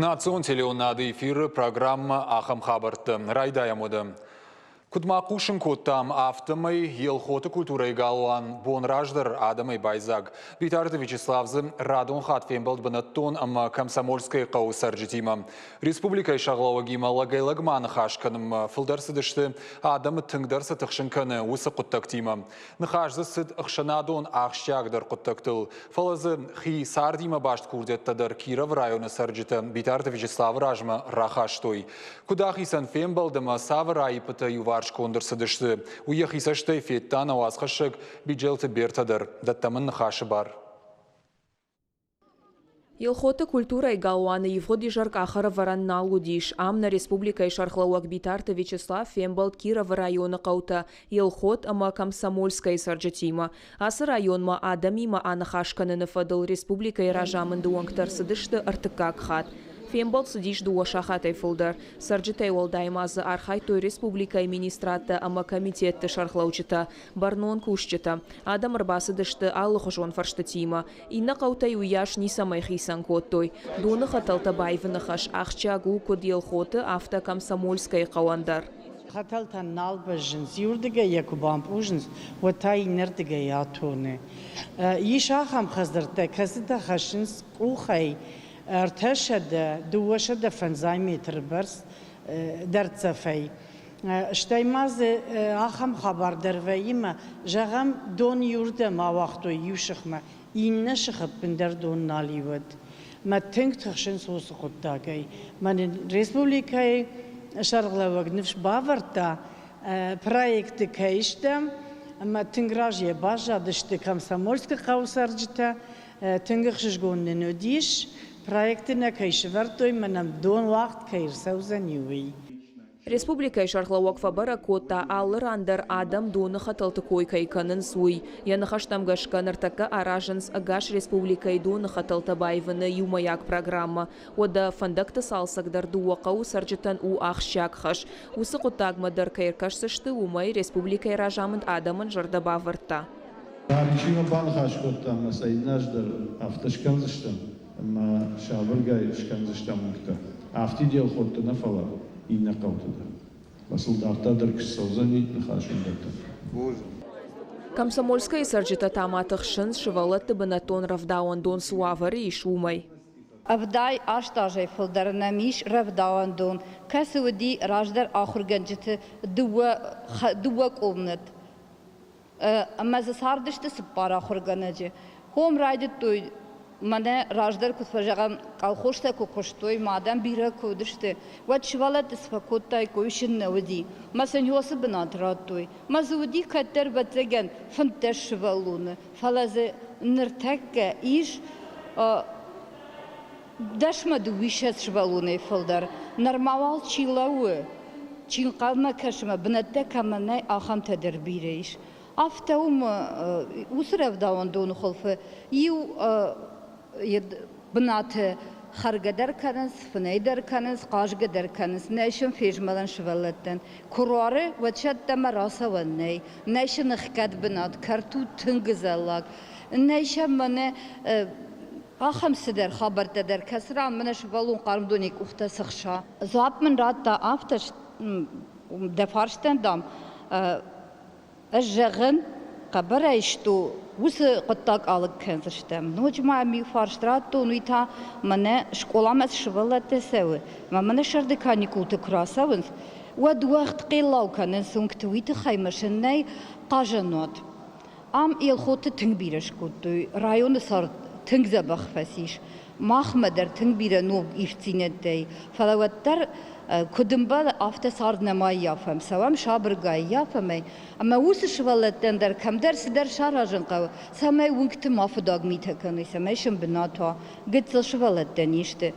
Национ телеуынынады эфиры программӕ «Ахӕм хабӕрттӕ» райдайӕм уӕдӕ. Куыд ма хъусын кодтам, афтӕмӕй Елхоты культурӕйы галуан бон раздӕр адӕмӕй байдзаг. Битарты Вячеслав дзы радон хатт фембӕлд бынӕттон ӕмӕ Комсомольскӕйы хъӕуы цӕрджытимӕ. Республикӕйы сӕргълӕууӕгимӕ лӕгӕй-лӕгмӕ ныхас кӕнынмӕ фылдӕр цыдысты, адӕмы тынгдӕр цы тыхсын кӕны, уыцы хъуыддӕгтимӕ. Ныхас дзы цыд ӕхсӕнадон ахсджиагдӕр хъуыддӕгтыл, фӕлӕ дзы хи цардимӕ баст курдиӕттӕ дӕр Кировы районы цӕрджытӕ Битарты Вячеславы размӕ рахастой. Куыд ахицӕн фембӕлд ӕмӕ цавӕр аиппытӕ иуварсгонд ӕрцыдысты, уый йӕхи цӕстӕй федта нӕ уацхӕссӕг Биджелты Бертӕ дӕр. Дӕттӕм ын ныхасы бар. Елхоты культурӕйы галуаны ивгъуыд изӕр къахӕрӕвӕрӕн нал уыдис. Ам нӕ республикӕйы сӕргълӕууӕг Битарты Вячеслав фембӕлд Кировы районы хъӕутӕ Елхот ӕмӕ Комсомольскӕйы цӕрджытимӕ. Ацы районмӕ адӕмимӕ аныхас кӕныны фӕдыл республикӕйы разамынды уӕнгтӕ ӕрцыдысты ӕртыккаг хатт. Фембӕлд цыдис дыууӕ сахатӕй фылдӕр. Цӕрджытӕй уӕлдай ма дзы архайдтой республикӕйы министрадтӕ ӕмӕ комитетты сӕргълӕуджытӕ, бӕрнон кусджытӕ. Адӕм ӕрбацыдысты алыхуызон фӕрстытимӕ. Иннӕ хъӕутӕй уыйас ницӕмӕй хицӕн кодтой. Доны хӕтӕлтӕ баивыны хӕс ахсджиаг у куыд Елхоты, афтӕ Комсомольскӕйы хъӕуӕн дӕр. Хӕтӕлтӕ нал бӕззынц, иуырдыгӕй йӕ куы бампъузынц, уӕд та иннӕрдыгӕй атоны. Ис ахӕм хӕдзӕрттӕ, кӕцытӕ хӕссынц къухӕй 300, 250 метры бӕрц дӕрддзӕфӕй. Стӕй ма дзы ахӕм хабар дӕр вӕййы мӕ, зӕгъӕм, дон иуырдӕм ауагътой иу сыхмӕ, иннӕ сыхы ӕппындӕр дон нал и уӕд. Мӕ тынг тыхсынц уыцы хъуыддагӕй. Мӕ нын республикӕйы сӕргълӕууӕг ныфс бавӕрдта, проекты кӕй стӕм, ӕмӕ тынг разыйӕ баззадысты Комсомольскы хъӕуы цӕрджытӕ. Тынг ӕхсызгон нын уыдис, проекты нӕ кӕй сӕвӕрдтой, мӕ нӕм дон уагъд кӕй ӕрцӕудзӕни, уый. Республикӕйы сӕргълӕууӕг фӕбӕрӕг кодта, алы ран дӕр адӕм доны хӕтӕлты кой кӕй кӕнынц, уый. Йӕ ныхӕстӕм гӕсгӕ, ныртӕккӕ аразынц ӕгас республикӕйы доны хӕтӕлтӕ баивыны иумӕйаг программӕ. Уӕдӕ фӕндӕгты цалцӕг дӕр дыууӕ хъӕуы цӕрджытӕн у ахсджиаг хӕс. Уыцы хъуыддагмӕ дӕр кӕй ӕркӕсдзысты, уымӕй республикӕйы разамынд адӕмӕн зӕрдӕ бавӕрдта. Баричимӕ баныхас кодтам ӕмӕ сӕ иннӕ аз дӕр афтӕ скӕндзыстӕм, ӕмӕ сабыргай скӕндзыстӕм уынгтӕ. Афтид Елхотты нӕ, фӕлӕ иннӕ хъӕуты дӕр. Фӕлӕ сыл дарддӕр дӕр куы ссӕудзӕни ныхас уыдӕттӕ. Комсомольскӕйы цӕрджытӕ та ма тыхсынц, сывӕллӕтты бынӕттон рӕвдауӕндон цы уавӕры ис, уымӕй. 78 азӕй фылдӕр нӕм ис рӕвдауӕндон, кӕцы уыди раздӕр ахуыргӕнджыты дыууӕ къомнӕт. Ӕмӕ дзы цардысты цыппар ахуыргӕнӕджы. Хом райдыдтой, мӕнӕ раздӕр куыд фӕзӕгъӕм, колхозтӕ куы куыстой, ма адӕм бирӕ куы уыдысты, уӕд сывӕллӕтты цы фӕкодтаиккой, уый сын нӕ уыди. Мӕ сын уыцы бынат радтой. Мӕ дзы уыди кӕддӕр, ӕвӕццӕгӕн, 15 сывӕллоны, фӕлӕ дзы ныртӕккӕ ис дӕсмӕ дыууиссӕдз сывӕллонӕй фылдӕр. Нырма уал чи лӕууы, чи нхъӕлмӕ кӕсы ӕмӕ бынӕттӕ кӕмӕн нӕй, ахӕмтӕ дӕр бирӕ ис. Афтӕ уым уыцы рӕвдауӕндоны хуылфы иу бынаты хӕргӕ дӕр кӕнынц, фынӕй дӕр кӕнынц, хъазгӕ дӕр кӕнынц. Нӕй сын фезмӕлӕн сывӕллӕттӕн. Куы руары, уӕд сӕ ӕддӕмӕ рацӕуӕн нӕй. Нӕй сын ӕхгӕд бынат, кӕрт у тынг ӕдзӕллаг. Нӕй сӕм мӕнӕ Ахӕм цыдӕр хабӕрттӕ дӕр, кӕцы ран мӕнӕ сывӕллон хъарм донӕй къухтӕ цыхса. Дзуапп мын радта афтӕ, дӕ фарстӕн, дам, ӕз зӕгъын, хъӕбӕрӕй сто, уыцы хъуыддаг алыг кӕндзыстӕм. Ноджы ма йӕм иу фарст радтон, уый та мӕнӕ скъоламӕ цы сывӕллӕттӕ цӕуы, ӕмӕ мӕнӕ сӕрды каникулты куы рацӕуынц, уӕд уӕгъд хъеллау кӕнынц уынгты, уый тыххӕй мӕ сын нӕй хъазӕнуат. Ам Елхоты тынг бирӕ скодтой, районы цард тынг дзӕбӕх фӕцис. Махмӕ дӕр тынг бирӕ ног ивддзинӕдтӕй, фӕлӕ уӕддӕр куыд ӕмбӕлы, афтӕ цард нӕма ӕййафӕм. Цӕуӕм сабыргай ӕййафӕм ӕй. Ӕмӕ уыцы сывӕллӕттӕн дӕр кӕмдӕр цыдӕр саразын хъӕуы, цӕмӕй уынгты ма фыдаг митӕ кӕной, цӕмӕй сын бынат уа. Гыццыл сывӕллӕттӕ не сты.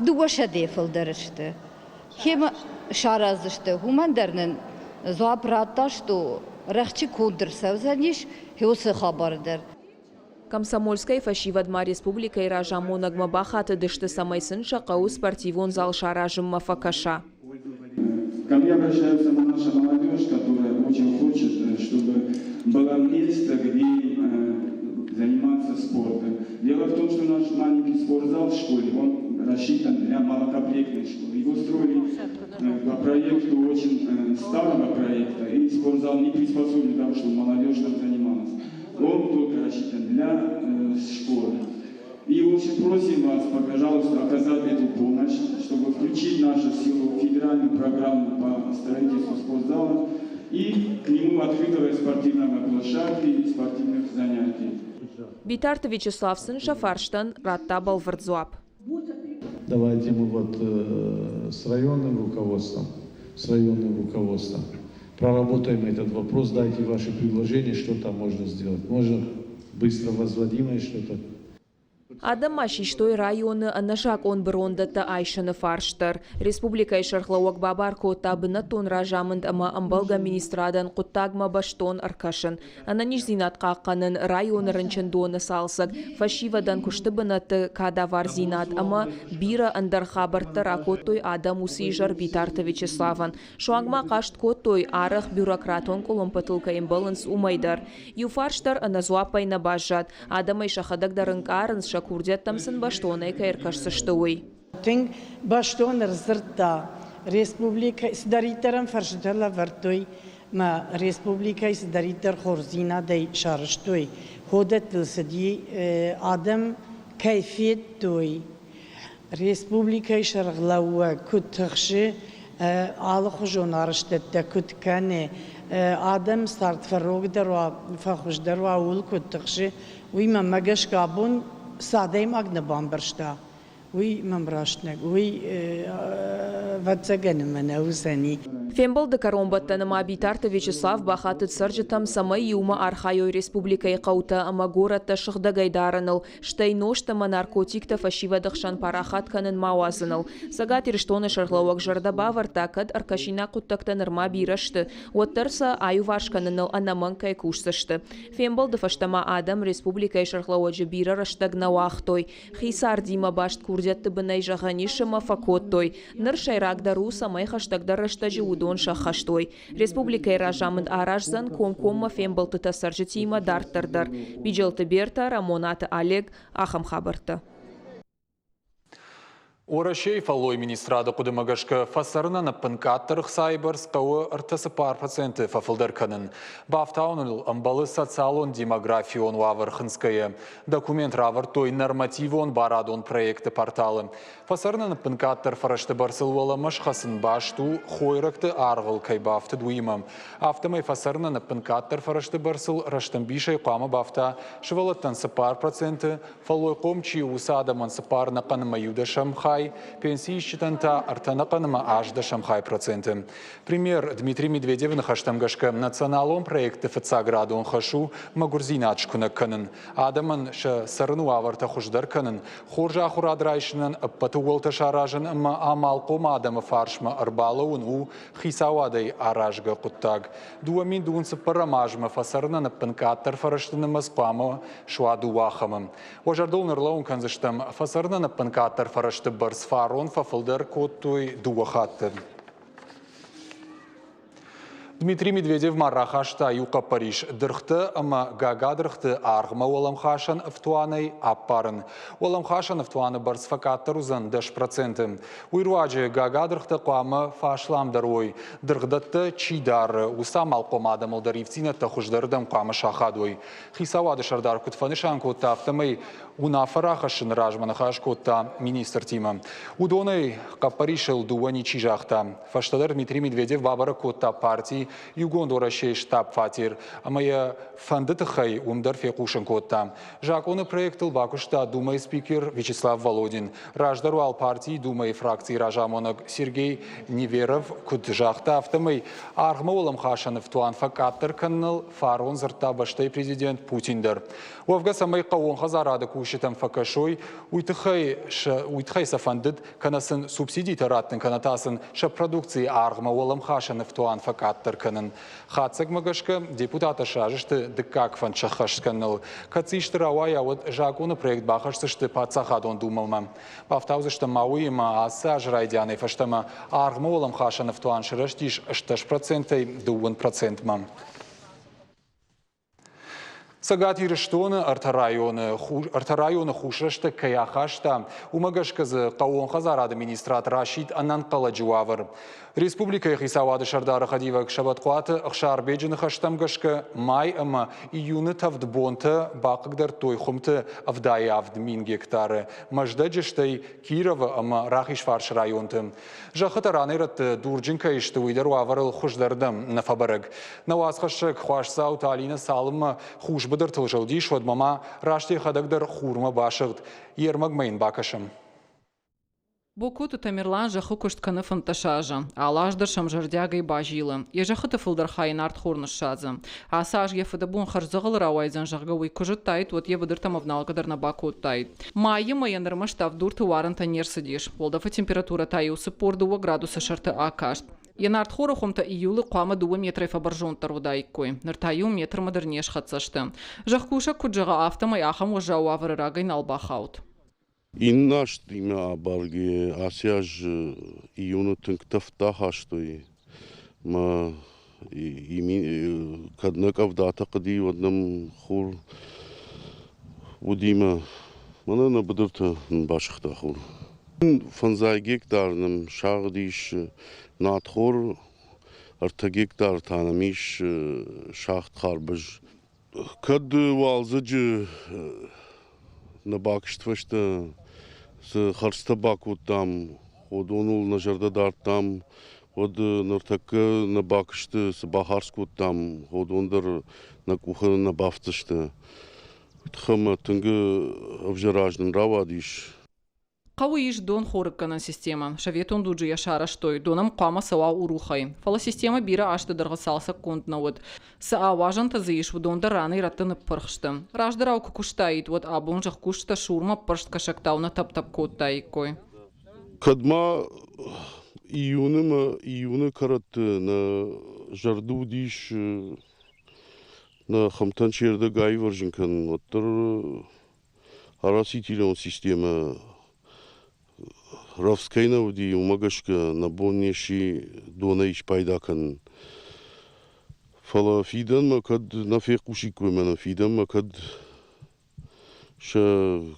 Дыууӕсӕдӕйӕ фылдӕр сты. Хемӕ сараздзысты, уымӕн дӕр нын дзуапп радта, что рӕхджы конд ӕрцӕудзӕнис уыцы хабар дӕр. Комсомольскӕйы фӕсивӕд ма республикӕйы разамонӕгмӕ бахатыдысты, цӕмӕй сын сӕ хъӕуы спортивон зал саразынмӕ фӕкӕса. Ко мне обращается наша молодежь, которая очень хочет, чтобы было место, где заниматься спортом. Дело в том, что наш маленький спортзал в школе, он рассчитан для малокомплектной школы. Его строили по проекту очень старого проекта, и спортзал не приспособлен для того, чтобы молодежь там занималась. Он только рассчитан для школы. И очень просим вас, пожалуйста, оказать эту помощь, чтобы включить нашу силу в федеральную программу по строительству спортзала и к нему открытого спортивного площадки и спортивных занятий. Битарты Вячеслав сын сӕ фарстӕн радта бӕлвырд дзуапп. Давайте мы вот с районным руководством, с районным руководством проработаем этот вопрос, дайте ваши предложения, что там можно сделать. Можно быстро возводимое что-то. Адӕм ма систой районы ӕнӕзакъон бырондӕттӕ айсыны фарст дӕр. Республикӕйы сӕргълӕууӕг бабар кодта бынӕттон разамынд ӕмӕ ӕмбӕлгӕ министрадӕн хъуыддагмӕ бӕстон ӕркӕсын. Ӕнӕниздзинад хъахъхъӕнын, районы рынчындоны цалцӕг, фӕсивӕдӕн куысты бынӕтты кадавардзинад ӕмӕ бирӕ ӕндӕр хабӕрттӕ ракодтой адӕм уыцы изӕр Битарты Вячеславӕн. Суанг ма хъаст кодтой, арӕх бюрократон къуылымпытыл кӕй ӕмбӕлынц, уымӕй дӕр. Иу фарст дӕр ӕнӕдзуаппӕй нӕ баззад. Адӕмӕй сӕхӕдӕг дӕр ӕнкъарынц, сӕ курдиӕттӕм сын бӕстонӕй кӕй ӕркӕсдзысты, уый. Тынг бӕстон ӕрдзырдта республикӕ цыдӕриддӕр ӕм фӕрстытӕ лӕвӕрдтой мӕ республикӕйы цыдӕриддӕр хорздзинадӕй сарӕзтой, ходӕттыл цыди адӕм кӕй федтой, республикӕйы сӕргълӕууӕг куыд тыхсы, алыхуызон арӕзтӕдтӕ куыд кӕны, адӕм цард фӕрогдӕр уа, фӕхуыздӕр уа, ууыл куыд тыхсы, уый мӕнмӕ гӕсгӕ абон цы адӕймаг нӕ бамбӕрста, уый мӕм раст нӕ, уый ӕвӕццӕгӕн ӕмӕ нӕ уыдзӕни. Фембӕлды кӕронбӕттӕны ма Битарты Вячеслав бахатыд цӕрджытӕм, цӕмӕй иумӕ архайой республикӕйы хъӕутӕ ӕмӕ горӕттӕ сыгъдӕгӕй дарыныл, стӕй нозт ӕмӕ наркотиктӕ фӕсивӕды хсӕн парахат кӕнын ма уадзыныл. Цӕгат Ирыстоны сӕргълӕууӕг зӕрдӕ бавӕрдта, кӕд ӕркӕсинаг хъуыддӕгтӕ нырма бирӕ сты, уӕддӕр сӕ аиуварс кӕныныл ӕнӕмӕнг кӕй кусдзысты. Фембӕлды фӕстӕ ма адӕм республикӕйы сӕргълӕууӕджы бирӕ рӕстӕг нӕ уагътой. Хи цардимӕ баст курдиӕтты бынӕй зӕгъӕн ис ӕмӕ фӕкодтой. Ныр сӕйрагдӕр у, цӕмӕй хӕстӕгдӕр рӕстӕджы уыдон сӕххӕст уой. Республикӕйы разамынд араздзӕн комкоммӕ фембӕлдтытӕ цӕрджытимӕ дарддӕр дӕр. Биджелты Берта, Рӕмонаты Олег, ахӕм хабӕрттӕ. Уӕрӕсейы фӕллойы министрады хъуыдымӕ гӕсгӕ, фӕцӕрынӕн ӕппынкъаддӕр ӕхцайы бӕрц хъӕуы 34% фӕфылдӕр кӕнын. Бафтауыныл ӕмбӕлы социалон-демографион уавӕр хынцгӕйӕ. Документ равӕрдтой нормативон барадон проекты порталы. Фӕцӕрынӕн ӕппынкъаддӕр фӕрӕзты бӕрцыл уӕлӕмӕ схӕцын баст у, хойрӕгты аргъыл кӕй бафтыд, уыимӕ. Афтӕмӕй фӕцӕрынӕн ӕппынкъаддӕр фӕрӕзты бӕрцыл рӕстӕмбисӕй хъуамӕ бафта сывӕллӕттӕн 4%, фӕллойхъом чи у, уыцы адӕмӕн цыппар ӕнӕхъӕнмӕ иудӕсӕм хай, пенсиисджытӕн та ӕртӕ ӕнӕхъӕнмӕ ӕстдӕсӕм хай проценты. Премьер Дмитрий Медведевы ныхӕстӕм гӕсгӕ, националон проекты фыццаградон хӕс у мӕгуырдзинад скуынӕг кӕнын, адӕмӕн сӕ цӕрыны уавӕртӕ хуыздӕр кӕнын, хорз ахуырад райсынӕн ӕппӕт ууӕлтӕ саразын ӕмӕ амалхъом адӕмы фарсмӕ ӕрбалӕууын у хицауадӕй аразгӕ хъуыддаг. 2024 азмӕ фӕцӕрынӕн ӕппынкъаддӕр фӕрӕзты нымӕц хъуамӕ суа дыууӕ ахӕмы. Уӕ зӕрдыл нырлӕууын кӕндзыстӕм, фӕцӕрынӕн ӕппынкъаддӕр фӕрӕзты бӕрц фарон фӕфылдӕр кодтой дыууӕ хатты. Дмитрий Медведев ма рахаста иу хъӕппӕрис дыргъты ӕмӕ гагадыргъты аргъмӕ уӕлӕмхасӕн ӕфтуанӕй аппарын. Уӕлӕмхасӕн ӕфтуаны бӕрц фӕкъаддӕр уыдзӕн 10%. Уый руаджы гагадыргътӕ хъуамӕ фӕасламдӕр уой. Дыргъдӕттӕ чи дары, уыцы амалхъом адӕмыл дӕр ивддзинӕдтӕ хуыздӕрырдӕм хъуамӕ сахадой. Хицауады сӕрдар куыд фӕнысан кодта, афтӕмӕй уынаффӕ рахӕссыны размӕ ныхас кодта министртимӕ. Уыдонӕй хъӕппӕрисыл дыууӕ ничи загъта. Фӕстӕдӕр Дмитрий Медведев бабӕрӕг кодта парти Иугонд Уӕрӕсейы штаб-фатер ӕмӕ йӕ фӕнды тыххӕй уым дӕр фехъусын кодта. Закъоны проектыл бакуыста Думӕйы спикер Вячеслав Володин. Раздӕр уал партийы Думӕйы фракцийы разамонӕг Сергей Неверов куыд загъта, афтӕмӕй аргъмӕ уӕлӕмхасӕн ӕфтуан фӕкъаддӕр кӕныныл фарон дзырдта бӕстӕйы президент Путин дӕр. Уӕвгӕ, цӕмӕй хъӕууон хӕдзарады кусджытӕм фӕкӕсой, уый тыххӕй сӕ, уый тыххӕй сӕ фӕндыд кӕнӕ сын субсидитӕ раттын, кӕнӕ та сын сӕ продукцийы аргъмӕ уӕлӕмхасӕн ӕфтуан фӕкъаддӕр кӕнын. Хатдзӕгмӕ гӕсгӕ, депутаттӕ сразы сты дыккаг фӕнд сӕххӕст кӕныныл. Кӕд дзы исты рауайа, уӕд закъоны проект бахӕсдзысты Паддзахадон Думӕмӕ. Бафтаудзыстӕм ма уыимӕ, ацы аз райдианӕй фӕстӕмӕ аргъмӕ уӕлӕмхасӕн ӕфтуан сырӕзтис 80 процентӕй 2 процентмӕ. Цӕгат Ирыстоны ӕртӕ районы хус рӕстӕг кӕй ахаста, уымӕ гӕсгӕ дзы хъӕууон хӕдзарады министрад расидт ӕнӕнхъӕлӕджы уавӕр. Республикӕйы хицауады сӕрдары хӕдивӕг Сӕбӕтхъуаты Ӕхсарбеджы ныхӕстӕм гӕсгӕ май ӕмӕ июны тӕвд бонтӕ бахъыгдардтой хуымты 77 000 гектары, Мӕздӕджы стӕй Кировы ӕмӕ Рахизфарсы районты. Зӕххытӕ ранӕй-рӕтты дурджын кӕй сты, уый дӕр уавӕрыл хуыздӕрдӕм нӕ фӕбӕрӕг. Нӕ уацхӕссӕг Хуасдзауты Алинӕ цалынмӕ хус быдыртыл зылдис, уӕдмӕ ма раст йӕхӕдӕг дӕр хурмӕ басыгъд. Йе рмӕгмӕ йын бакӕсӕм. Бокоты Тамерлан зӕххы куыст кӕны 15 азы. Алы аз дӕр сӕм зӕрдиагӕй базилы. Йӕ зӕххыты фылдӕр хайы нартхор ныссадзы. Ацы аз йӕ фыдӕбон хӕрздзӕгъӕлы рауайдзӕн, зӕгъгӕ, уый куы зыдтаид, уӕд йӕ быдыртӕм ӕвналгӕ дӕр нӕ бакодтаид. Майы мӕйӕн ӕрмӕст авддурты уарынтӕ не рцыдис. Уӕлдӕфы температурӕ та-иу 42 градусы сӕрты акаст. Йӕ нартхоры хуымтӕ июлы хъуамӕ дыууӕ метрӕй фӕбӕрзонддӕр уыдаиккой. Ныр та иу метрмӕ дӕр не схӕццӕ сты. Зӕхкусӕг куыд зӕгъы, афтӕмӕй ахӕм уӕззау уавӕры рагӕй нал бахауд. Иннӕ азтимӕ абаргӕйӕ ацы аз июны тынг тӕвдтӕ хастой. Мӕ кӕд нӕ къӕвдатӕ хъуыди, уӕд нӕм хур уыди мӕ мӕнӕ нӕ быдырты нын басыгъта хур. Фӕндзай гектар нӕм сагъд ис нартхор, ӕртӕ гектар та нӕм ис сагъд харбыз. Кӕд уалдзӕджы нӕ бакуыст фӕстӕ цы хӕрдзтӕ бакодтам, уыдоныл нӕ зӕрдӕ дардтам, уӕд ныртӕккӕ нӕ бакуысты цы бахардз кодтам, уыдон дӕр нӕ къухы нӕ бафтдзысты. Тыххӕй ӕмӕ тынг ӕвзӕр аз нын рауадис. Хъӕуы ис донхорыггӕнӕн системӕ. Советон дуджы йӕ сарӕзтой, дон ӕм хъуамӕ цӕуа Урухӕй. Фӕлӕ системӕ бирӕ азты дӕргъы цалцӕггонд нӕ уыд. Цы ауазӕнтӕ дзы ис, уыдон дӕр ранӕй-рӕтты ныппырх сты. Раздӕрау куы куыстаид, уӕд абон зӕхкусджытӕ сурмӕ ӕппӕрст кӕсӕгтау нӕ тӕпп-тӕпп кодтаиккой. Кӕд ма июны мӕ июны кӕрӕтты нӕ зӕрды уыдис нӕ хӕмтӕн чердӕг аивӕрзын кӕнын, уӕддӕр Араситилон системӕ рӕвдз кӕй нӕ уыди, уымӕ гӕсгӕ нӕ бон не сси донӕй спайда кӕнын. Фӕлӕ фидӕнмӕ кӕд нӕ фехъусиккой мӕнӕ фидӕнмӕ кӕд сӕ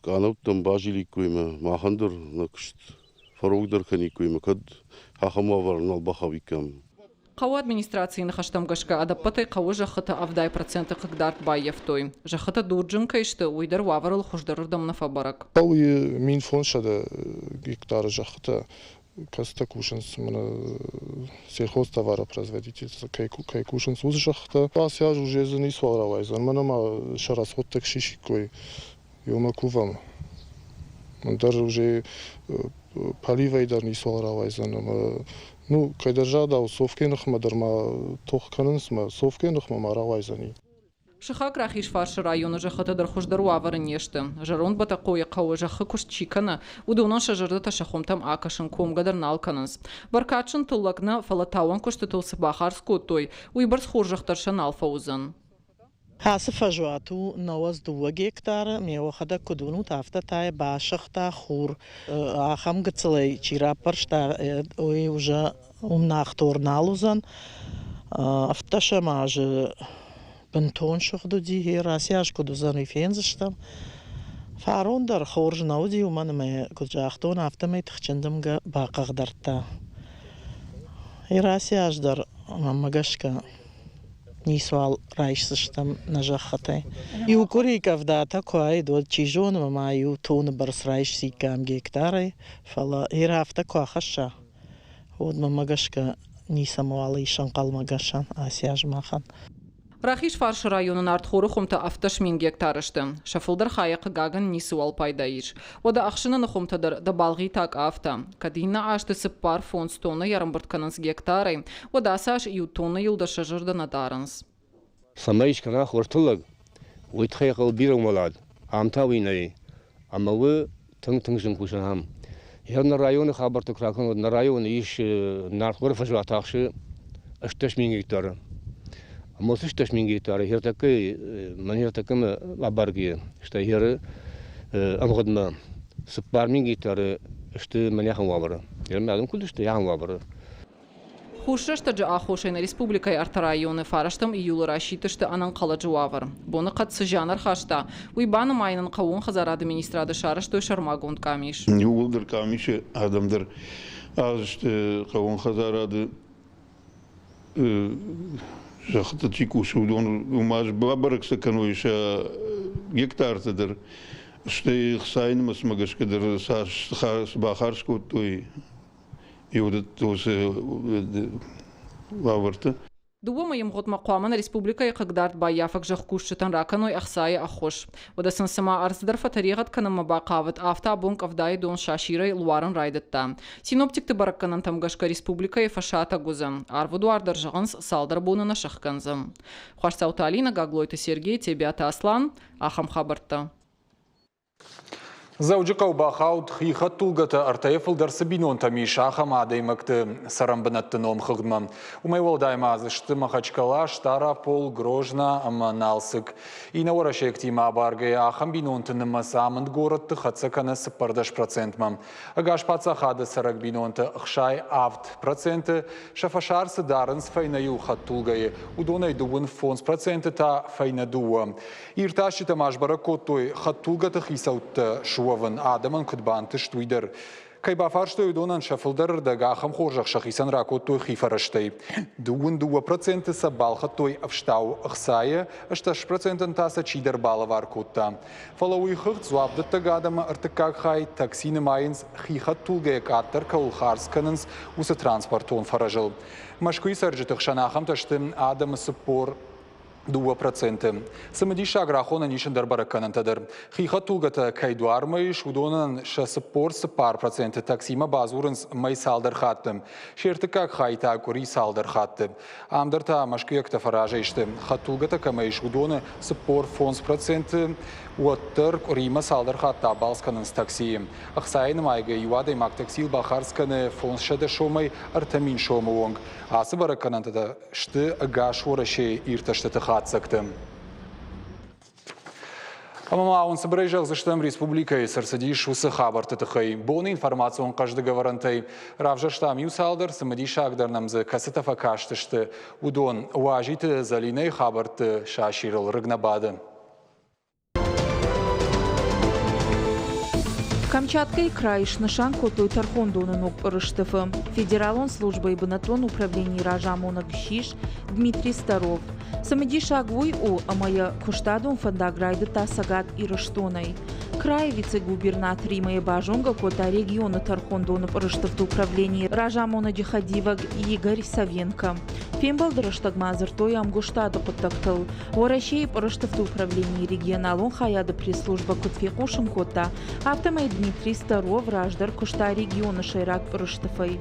къанӕуттӕм базиликкой мӕ махӕн дӕр нӕ куыст фӕрогдӕр кӕниккой ӕмӕ кӕд ахӕм уавӕры нал бахауиккам. Хъӕуы администрацийы ныхӕстӕм гӕсгӕ ӕдӕппӕтӕй хъӕуы зӕххыты 70% хъыгдард баййӕфтой. Зӕххытӕ дурджын кӕй сты, уый дӕр уавӕрыл хуыздӕрырдӕм нӕ фӕбӕрӕг. Хъӕуы 1500 гектары зӕххытӕ, кӕцытӕ кусынц мӕнӕ сельхозтоваропроизводитель кӕй кусынц, уыцы зӕххытӕ. Ацы аз уже дзы ницуал рауайдзӕн, мӕнӕ ма сӕ расходтӕ сисиккой Ёмӕ кувӕм. Ӕндӕр уже поливӕй дӕр ницуал рауайдзӕн ӕмӕ ну, кӕйдӕр загъдау, Софкӕйы ныхмӕ дӕр ма тох кӕнынц мӕ Софкӕйы ныхмӕ ма рауайдзӕни. Сыхаг Рахизфарсы районы зӕххытӕ дӕр хуыздӕр уавӕры не сты. Зӕронд Бӕтӕхъойы хъӕуы зӕххы куыст чи кӕны, уыдонӕн сӕ зӕрдӕтӕ сӕ хуымтӕм акӕсын комгӕ дӕр нал кӕнынц. Бӕркадджын тыллӕг нӕ, фӕлӕ тауӕн куыстытыл цы бахардз кодтой, уыйбӕрц хорзӕх дӕр сӕ нал фӕуыдзӕн. Ацы фӕзуат у 92 гектары, ме уӕхӕдӕг куыд уынут, афтӕ та йӕ басыгъта хур. Ахӕм гыццылӕй чи раппӕрста, уый уже уым нӕхтор нал уыдзӕн. Ӕвддӕсӕм азы бынтон сыгъд уыди, гъер ацы аз куыд уыдзӕн, уый фендзыстӕм. Фарон дӕр хорз нӕ уыди, уымӕн ӕмӕ, куыд загътон, афтӕмӕй тыхджын дымгӕ бахъыгдардта. Гъер ацы аз дӕр, мӕнмӕ гӕсгӕ, ницуал райсдзыстӕм нӕ зӕххытӕй. Иу къуыри къӕвдатӕ куы уаид, уӕд чи зоны, ма иу тоны бӕрц райсиккам гектарӕй, фӕлӕ Ир афтӕ куы ахӕсса, уӕд мӕнмӕ гӕсгӕ ницӕмӕуал ис ӕнхъӕлмӕгӕсӕн ацы аз махӕн. Рахизфарсы районы нартхоры хуымтӕ 17 000 гектары сты. Сӕ фылдӕр хайӕ, хъыгагӕн, ницыуал пайда ис. Уӕдӕ ӕхсынӕны хуымтӕ дӕр дӕ балгъитӕг афтӕ. Кӕд иннӕ азты цыппар-фондз тоннӕйы ӕрӕмбырд кӕнынц гектарӕй, уӕд ацы аз иу тоннӕйыл дӕр сӕ зӕрдӕ нӕ дарынц. Цӕмӕй скӕна хорз тыллӕг, уый тыххӕй хъӕуы бирӕ уӕлад. Ам та уый нӕй. Ӕмӕ уый тынг-тынг зын кусӕн ам. Йӕ нӕ районы хабӕрттӕ куы ракӕнон, нӕ районы ис нартхоры фӕзуат ахсы 18 000 гектары. Ӕмӕ уыцы 18 000 гектары ӕртӕккӕ мӕн ӕртӕккӕмӕ абаргӕйӕ, стӕй хӕры ӕмгъуыдмӕ 4000 гектары сты мӕнӕ ахӕм уавӕры. Адӕм куыд сты ахӕм уавӕры. Хус рӕстӕджы аххосӕй нӕ республикӕйы ӕртӕ районы фарӕстӕм июлы расидтысты ӕнӕнхъӕлӕджы уавӕр. Боныхъӕд цы зиан ӕрхаста, уый банымайынӕн хъӕууон хӕдзарады министрады сарӕзтой сӕрмагонд къамис. Иууылдӕр къамисы адӕм дӕр азты хъӕууон хӕдзарады зӕххыты чи кусы, уыдон уымӕ бабӕрӕг сӕ кӕной сӕ гектартӕ дӕр, стӕй хцайы нымӕцмӕ гӕсгӕ дӕр цас бахардз кодтой уыцы уавӕрты. Дыууӕ мӕйы мгъуыдмӕ хъуамӕ нӕ республикӕйы хъыгдард баййафӕг зӕхкусджытӕн ракӕной ӕхцайы ӕххуыс. Уӕдӕ сын цыма ӕрдз дӕр фӕтӕригъӕд кӕнынмӕ бахъавыд, афтӕ абон къӕвдайы дон сасирӕй луарын райдыдта. Синоптикты бӕрӕггӕнӕнтӕм гӕсгӕ республикӕйы фӕсатӕг уыдзӕн. Арвы дуар дӕр зӕгъынц, цалдӕр боны нӕ сӕхгӕндзӕн. Хуасдзауты Алинӕ, Гаглойты Сергей, Тебиаты Аслан. Ахӕм хабӕрттӕ. Дзӕуджыхъӕу бахауд хи хӕдтулгӕтӕ ӕртӕйӕ фылдӕр цы бинонтӕм ис, ахӕм адӕймӕгты цӕрӕнбынӕтты номхыгъдмӕ. Уымӕй уӕлдай ма дзы сты Махачкала, Стъараполь, Грозна ӕмӕ Налцыкк. Иннӕ уӕрӕсейӕгтимӕ абаргӕйӕ ахӕм бинонты нымӕц амынд горӕтты хӕццӕ кӕны 14 процентмӕ. Ӕгас паддзахады цӕрӕг бинонты 67% сӕ фӕсарцы дарынц фӕйнӕ иу хӕдтулгӕйы, уыдонӕй 35% та фӕйнӕ дыууӕ. Иртасджытӕ ма сбӕрӕг кодтой, хӕдтулгӕты хицӕуттӕ суӕвын адӕмӕн куыд бантыст, уый дӕр. Кӕй бафарстой, уыдонӕн сӕ фылдӕр ӕрдӕг ахӕм хорзӕх сӕхицӕн ракодтой хи фӕрӕзтӕй. 22% сӕ балхӕдтой ӕфстау ӕхцайы, 8 процентӕн та сӕ чидӕр балӕвар кодта. Фӕлӕ уый хыгъд дзуапдӕттӕг адӕмы ӕртыккаг хай такси нымайынц хи хӕдтулгӕйӕ къаддӕр кӕуыл хардз кӕнынц, уыцы транспортон фӕрӕзыл. Мӕскуыйы цӕрджыты хсӕн ахӕмтӕ сты адӕмы 42%. Цымыдисаг рахонӕн ис ӕндӕр бӕрӕггӕнӕнтӕ дӕр. Хи хӕдтулгӕтӕ кӕй дуармӕ ис, уыдонӕн сӕ 44% таксимӕ бадзурынц мӕй цалдӕр хатты. Се ртыккаг хай та къуыри цалдӕр хатты. Ам дӕр та мӕскуыйӕгтӕ фӕразӕй сты. Хӕдтулгӕтӕ кӕмӕ ис, уыдоны 45% уӕддӕр къуыримӕ цалдӕр хатты абалц кӕнынц таксийы. Ӕхцайы нымайгӕ иу адӕймаг таксийыл бахардз кӕны 500 сомӕй 3000 сомы онг. Ацы бӕрӕггӕнӕнтӕ сты ӕгас Уӕрӕсейы иртӕстыты хатдзӕгты. Ӕмӕ ма уын цыбырӕй зӕгъдзыстӕм республикӕйы цы рцыдис, уыцы хабӕртты тыххӕй. Боны информацион хъӕздыг ӕвӕрӕнтӕй равзӕрстам иу цалдӕр, цымыдисагдӕр нӕм дзы кӕцытӕ фӕкастысты, уыдон. Уазиты Зӕлинӕйы хабӕртты сасирыл рыг нӕ бады. Камчаткӕйы крайы снысан кодтой тӕрхондоны ног пъырыстыфы. Федералон службӕйы бынӕттон управленийы разамонӕг ссис Дмитрий Старов. Цымыдисаг уый у, ӕмӕ йӕ куыстадон фӕндаг райдыдта Цӕгат Ирыстонӕй. Крайы вице-губернаторимӕ йӕ базонгӕ кодта регионы тӕрхондоны пъырыстыфты управленийы разамонӕджы хӕдивӕг Игорь Савенко. Фембӕлды рӕстӕг ма дзырдтой ӕмгуыстады хъуыддӕгтыл. Уӕрӕсейы пъырыстыфты управленийы регионалон хайады пресс-службӕ куыд фехъусын кодта, афтӕмӕй Дмитрий Старов раздӕр куыста регионы сӕйраг пъырыстыфӕй.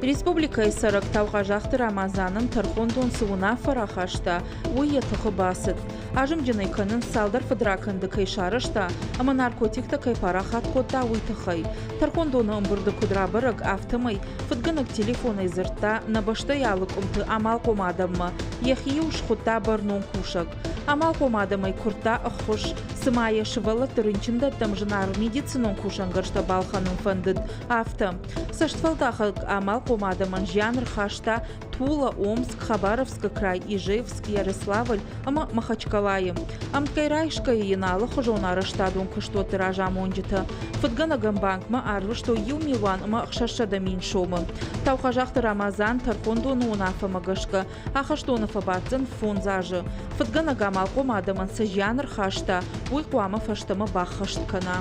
Республикӕйы цӕрӕг Таухъазахты Рамазанӕн тӕрхондон цы уынаффӕ рахаста, уый йӕ тыхы бацыд. Азымджын ӕй кӕнынц цалдӕр фыдракӕнды кӕй сарӕзта ӕмӕ наркотиктӕ кӕй парахат кодта, уый тыххӕй. Тӕрхондоны ӕмбырды куыд рабӕрӕг, афтӕмӕй фыдгӕнӕг телефонӕй дзырдта нӕ бӕстӕйы алы къуымты амалхъом адӕммӕ, йӕхи-иу схуыдта бӕрнон кусӕг. Амалхъом адӕмӕй куырдта ӕххуыс, цыма йӕ сывӕллӕтты рынчындӕттӕм зынаргъ медицинон кусӕнгӕрзтӕ балхӕнын фӕндыд, афтӕ. Цӕстфӕлдахӕг амалхъом адӕмӕн зиан ӕрхаста Тула, Омск, Хабаровскы край, Ижевск, Ярославль ӕмӕ Махачкалайы. Ӕмткӕй райсгӕйӕ йын алыхуызон арӕзтадон куыстуӕтты разамонджытӕ фыдгӕнӕгӕн банкмӕ арвыстой 1 600 000 сомы. Таухъазахты Рамазан тӕрхондоны уынаффӕмӕ гӕсгӕ ахӕстоны фӕбаддзӕн фондз азы. Фыдгӕнӕг амалхъом адӕмӕн цы зиан ӕрхаста, уый хъуамӕ фӕстӕмӕ баххӕст кӕна.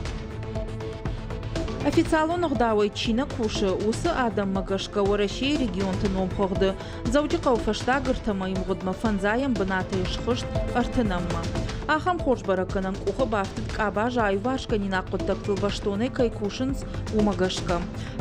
Официалон ӕгъдауӕй чи нӕ кусы, уыцы адӕммӕ гӕсгӕ Уӕрӕсейы регионты номхыгъды Дзӕуджыхъӕуы фӕстаг ӕртӕ мӕйы мгъуыдмӕ фӕндзайӕм бынатӕй схызт ӕртынӕммӕ. Ахӕм хорз бӕрӕггӕнӕн къухы бафтыд къабазы аиуварсгӕнинаг хъуыддӕгтыл бӕстонӕй кӕй кусынц, уымӕ гӕсгӕ.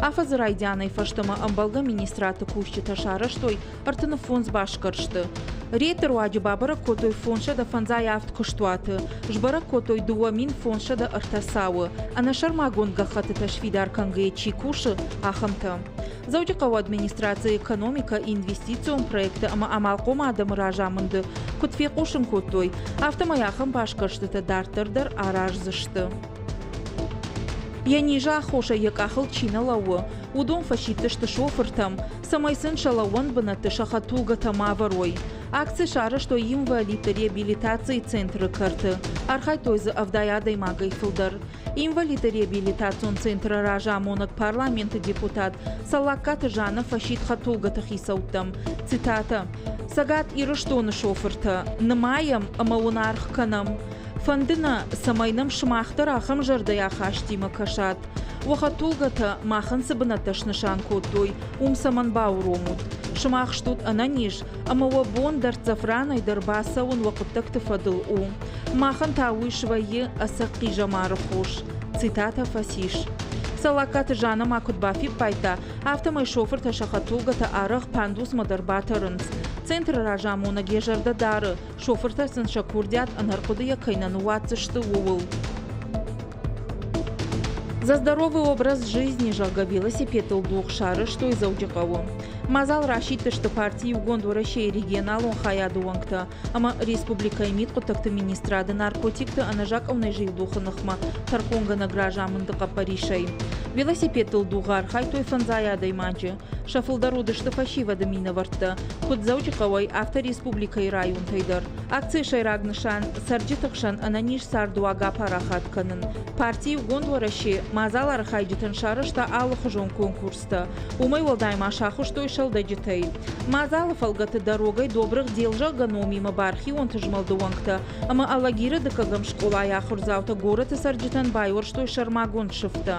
Афӕдзы райдианӕй фӕстӕмӕ ӕмбӕлгӕ министрадты кусджытӕ сарӕзтой 35 басгӕрсты. Рейдты руаджы бабӕрӕг кодтой 557 куыстуаты, сбӕрӕг кодтой 2503 цауы, ӕнӕсӕрмагонд гӕххӕттытӕ сфидар кӕнгӕйӕ чи кусы, ахӕмтӕ. Дзӕуджыхъӕуы администрацийы экономикӕ, инвестицион проекты ӕмӕ амалхъом адӕмы разамынды куыд фехъусын кодтой, афтӕмӕй ахӕм басгӕрстытӕ дарддӕр дӕр араздзысты. Йӕ низы аххосӕй йӕ къахыл чи нӕ лӕууы, уыдон фӕсидтысты шофыртӕм, цӕмӕй сын сӕ лӕууӕн бынӕтты сӕ хӕдтулгӕтӕ ма ӕвӕрой. Акци сарӕзтой инвалидты реабилитацийы центры кӕрты. Архайдтой дзы 70 адӕймагӕй фылдӕр. Инвалидты реабилитацион центры разамонӕг парламенты депутат Цӕллагкаты Жанна фӕсидт хӕдтулгӕты хицӕуттӕм. Цитатӕ: Цӕгат Ирыстоны шофыртӕ, нымайӕм ӕмӕ уын аргъ кӕнӕм. Фӕнды нӕ, цӕмӕй нӕм сымах дӕр ахӕм зӕрдӕйы ахастимӕ кӕсат. Уӕ хӕдтулгӕтӕ махӕн цы бынӕттӕ снысан кодтой, уым цӕмӕн бауромут? Сымах стут ӕнӕниз, ӕмӕ уӕ бон дӕрддзӕф ранӕй дӕр бацӕуын уӕ хъуыддӕгты фӕдыл у. Махӕн та уый свӕййы ӕцӕг хъизӕмары хос. Цитатӕ фӕцис. Цӕллагкаты Жанна ма куыд бафиппайдта, афтӕмӕй шофыртӕ сӕ хӕдтулгӕтӕ арӕх пандусмӕ дӕр батӕрынц. Центры разамонӕг йӕ зӕрдӕ дары, шофыртӕ сын сӕ курдиат ӕнӕрхъуыдыйӕ кӕй нӕ ныууадздзысты, ууыл. За здоровый образ жизни, зӕгъгӕ, велосипедыл дугъ сарӕзтой Дзӕуджыхъӕуы. Мадзал расидтысты парти Иугонд Уӕрӕсейы регионалон хайады уӕнгтӕ ӕмӕ республикӕйы мидхъуыддӕгты министрады наркотикты ӕнӕзакъонӕй зилдухы ныхмӕ тӕрхонгӕнӕг разамынды хъӕппӕрисӕй. Велосипедтыл дугъы архайдтой фӕндзай адӕймаджы. Сӕ фылдӕр уыдысты фӕсивӕды минӕвӕрттӕ, куыд Дзӕуджыхъӕуӕй, афтӕ республикӕйы районтӕй дӕр. Акцийы сӕйраг нысан – цӕрджыты хсӕн ӕнӕниз цардуаг апарахат кӕнын. Парти Иугонд Уӕрӕсе мадзал архайджытӕн сарӕзта алыхуызон конкурстӕ. Уымӕй уӕлдай ма сахуыстой сӕлдӕджытӕй. Мадзалы фӕлгӕты дорогӕй Добрых дел зӕгъгӕ номимӕ бархионты змӕлды уӕнгтӕ ӕмӕ Алагиры дыккӕгӕм скъолайы ахуырдзаутӕ горӕты цӕрджытӕн байуӕрстой сӕрмагонд сыфтӕ.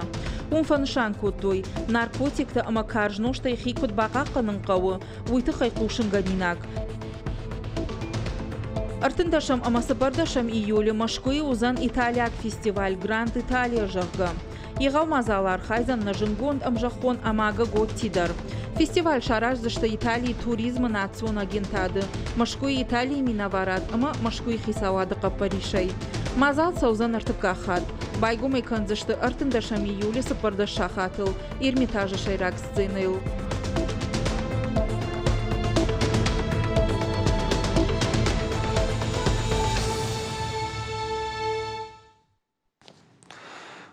Уым фӕнысан кодтой, наркотиктӕ ӕмӕ карз нозтӕй хи куыд бахъахъхъӕнын хъӕуы, уый тыххӕй хъусынгӕнинаг. Ӕртындӕсӕм ӕмӕ цыппӕрдӕсӕм июлы Мӕскуыйы уыдзӕн италиаг фестиваль Гранд Италия, зӕгъгӕ. Егъау мадзалы архайдзӕн нӕ зындгонд ӕмзӕххон Амага Готти дӕр. Фестиваль сараздзысты Италийы туризмы национ агентады, Мӕскуыйы Италийы минӕварад ӕмӕ Мӕскуыйы хицауады хъӕппӕрисӕй. Мадзал цӕудзӕн ӕртыккаг хатт. Байгом ӕй кӕндзысты ӕртындӕсӕм июлы 14 сахатыл Эрмитажы сӕйраг сценӕйыл.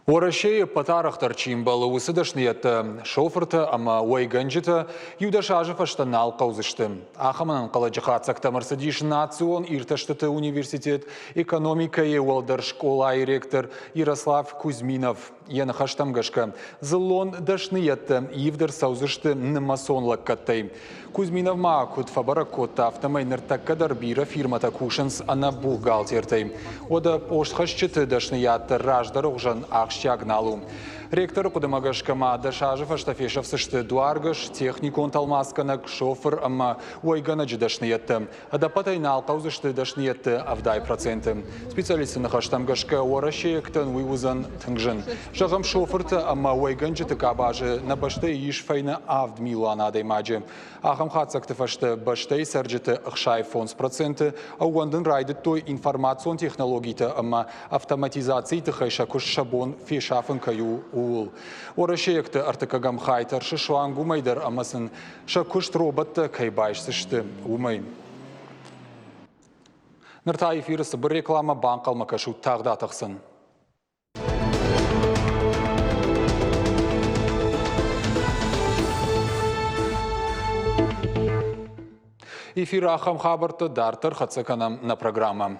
Уӕрӕсейы ӕппӕт арӕхдӕр чи мбӕлы, уыцы дӕсныйӕдтӕ, шофыртӕ ӕмӕ уӕйгӕнджытӕ иу-дӕс азы фӕстӕ нал хъӕудзысты. Ахӕм ӕнӕнхъӕлӕджы хатдзӕгтӕм ӕрцыдис Национ иртӕстыты университет экономикӕйы уӕлдӕр скъолайы ректор Ярослав Кузьминов. Йӕ ныхӕстӕм гӕсгӕ, дзыллон дӕсныйӕдтӕ ивд ӕрцӕудзысты нымӕцон лӕггӕдтӕй. Кузьминов ма куыд фӕбӕрӕг кодта, афтӕмӕй ныртӕккӕ дӕр бирӕ фирмӕтӕ кусынц ӕнӕ бухгалтертӕй. Уӕдӕ постхӕсджыты дӕсныйад дӕр раздӕры хуызӕн ахсджиаг нал у. Ректоры хъуыдымӕ гӕсгӕ ма 10 азы фӕстӕ фесӕфдзысты дуаргӕс, техникон тӕлмацгӕнӕг, шофыр ӕмӕ уӕйгӕнӕджы дӕсныйӕдтӕ. Ӕдӕппӕтӕй нал хъӕудзысты дӕсныйӕдты 70%. Специалистты ныхӕстӕм гӕсгӕ, уӕрӕсейӕгтӕн уый уыдзӕн тынг зын. Зӕгъӕм, шофыртӕ ӕмӕ уӕйгӕнджыты къабазы нӕ бӕстӕйы ис фӕйнӕ 7 милуан адӕймаджы. Ахӕм хатдзӕгты фӕстӕ бӕстӕйы цӕрджыты 65% ӕууӕндын райдыдтой информацион технологитӕ ӕмӕ автоматизацийы тыххӕй сӕ куыст сӕ бон фесафын кӕй у, ууыл. Уӕрӕсейӕгты ӕртыккӕгӕм хай тӕрсы суанг уымӕй дӕр ӕмӕ сын сӕ куыст роботтӕ кӕй байсдзысты, уымӕй. Ныр та эфиры цыбыр рекламӕ банхъӕлмӕ кӕсут тагъд атӕхдзӕн. Эфиры ахӕм хабӕрттӕ дарддӕр хӕццӕ кӕнӕм нӕ программӕ.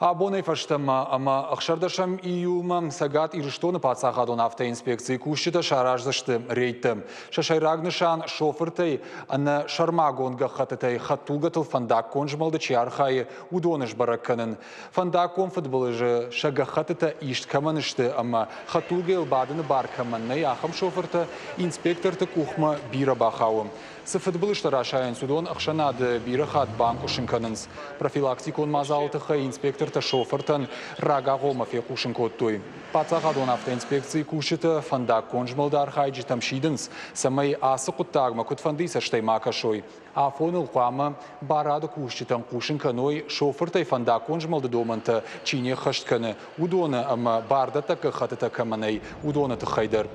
Абонӕй фӕстӕмӕ ӕмӕ 16 июлмӕ Цӕгат Ирыстоны паддзахадон автоинспекцийы кусджытӕ сараздзысты рейдтӕ. Сӕ сӕйраг нысан шофыртӕй ӕнӕ сӕрмагонд гӕххӕттытӕй хӕдтулгӕтыл фӕндаггон змӕлды чи архайы, уыдоны сбӕрӕг кӕнын. Фӕндаггон фыдбылызы сӕ гӕххӕттытӕ ист кӕмӕн сты ӕмӕ хӕдтулгӕйыл бадыны бар кӕмӕн нӕй, ахӕм шофыртӕ инспекторты къухмӕ бирӕ бахауы. Цы фыдбылызтӕ расайынц, уыдон ӕхсӕнады бирӕ хатт банкъуысын кӕнынц. Профилактикон мадзалы тыххӕй инспектортӕ шофыртӕн рагагъоммӕ фехъусын кодтой. Паддзахадон автоинспекцийы кусджытӕ фӕндаггон змӕлды архайджытӕм сидынц, цӕмӕй ацы хъуыддагмӕ куыдфӕндыйы цӕстӕй ма кӕсой. Афоныл хъуамӕ барады кусджытӕн хъусын кӕной, шофыртӕй фӕндаггон змӕлды домӕнтӕ чи не ххӕст кӕны, уыдоны ӕмӕ бардӕттӕг гӕххӕттытӕ кӕмӕ нӕй, уыдоны тыххӕй дӕр.